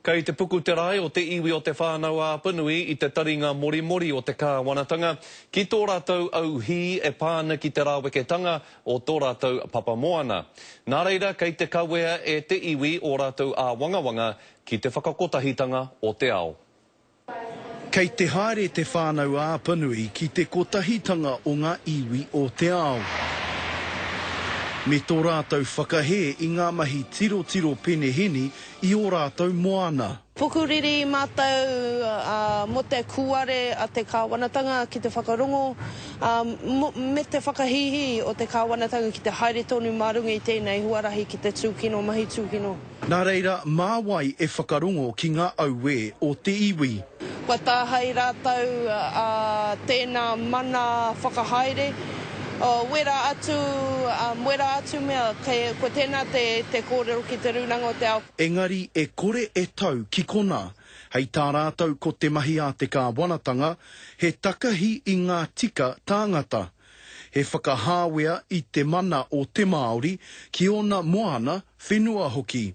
Kei te puku te rae o te iwi o Te Whānau-a-Apanui i te taringa morimori o te kāwanatanga ki tō rātou auhī e pā ana ki te rāweketanga o tō rātou papamoana. Nā reira kei te kawea e te iwi ō rātou āwangawanga ki te whakakotahitanga o te ao. Kei te haere Te Whānau-a-Apanui ki te kotahitanga o ngā iwi o te ao. Me tō rātou whakahē i ngā mahi tirotiro peneheni i ō rātou moana. Pukuriri mātou mō te kūare a te kāwanatanga ki te whakarongo, me te whakahīhī o te kāwanatanga ki te haere tonu mā runga i tēnei huarahi ki te tūkino, mahi tūkino. Nā reira, mā wai e whakarongo ki ngā auē o te iwi? Kua tāhae rātou ā tēnā mana whakahaere, wera atu, wera atu mea, kei, ko tēnā te, te kōrero ki Te Rūnanga o te Ao. Engari e kore e tau ki konā. Hei tā rātou ko te mahi a te kāwanatanga, he takahi i ngā tika tāngata. He whakahāwea i te mana o te Māori ki ōna moana, whenua hoki.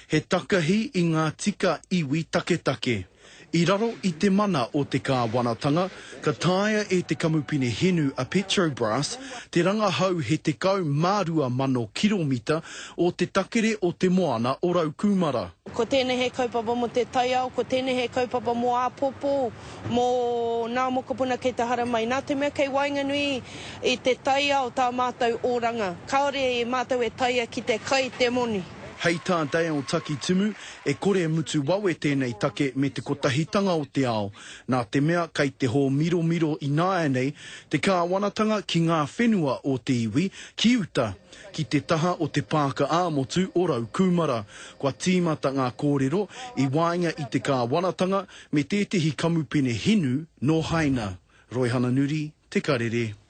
He takahi i ngā tika iwi taketake. I raro i te mana o te kāwanatanga, ka taea e te kamupene hinu a Petrobras te rangahau he 12,000 kiromita o te takere o te moana o Raukūmara. Ko tēnei he kaupapa mō te taiao, ko tēnei he kaupapa mō āpōpō, mō nā mokopuna kei te haramai. Nā te mea kei waenganui i te taiao tā mātou oranga, kāore mātou e taea ki te kai te moni. Hei tā Dale Takitimu, e kore e mutu wawe tēnei take me te kotahitanga o te ao, nā te mea kei te hōmiromiro ināianei te kāwanatanga ki ngā whenua o te iwi ki uta, ki te taha o te Pāka ā-Motu o Raukūmara. Kua tīmata ngā kōrero i waenga i te kāwanatanga me tētehi kamupene hinu nō Haina. Roihana Nuri, Te Karere.